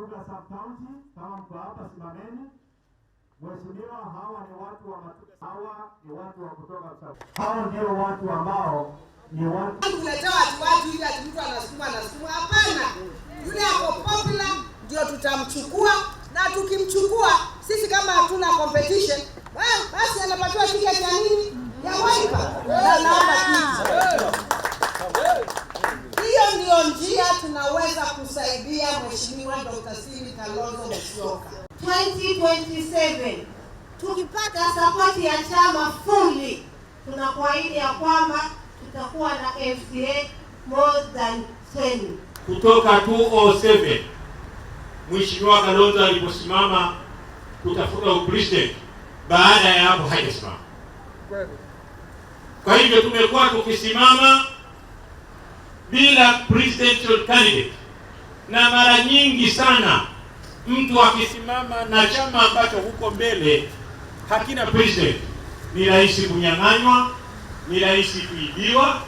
Matuga Sub County, kama mko hapa simameni. Mheshimiwa, hawa ni watu wa Matuga, hawa ni watu wa kutoka sub. Hao ndio watu ambao ni watu Kuletea watu ili ati mtu anasukuma anasukuma. Hapana, yule ako popular ndio tutamchukua, na tukimchukua sisi kama hatuna competition, well, basi anapatiwa ticket ya nini, ya Wiper, na naomba kiti. Hiyo ndio njia tunaweza kusaidia Mheshimiwa Dr. Stephen Kalonzo Musyoka. 2027 tukipata sapoti ya chama fully, tunakuahidi ya kwamba tutakuwa na MCA more than 10. Kutoka 2007 Mheshimiwa Kalonzo aliposimama kutafuta upresident, baada ya hapo hajasimama. Kwa hivyo tumekuwa tukisimama bila presidential candidate, na mara nyingi sana mtu akisimama na chama ambacho huko mbele hakina president, ni rahisi kunyang'anywa, ni rahisi kuibiwa.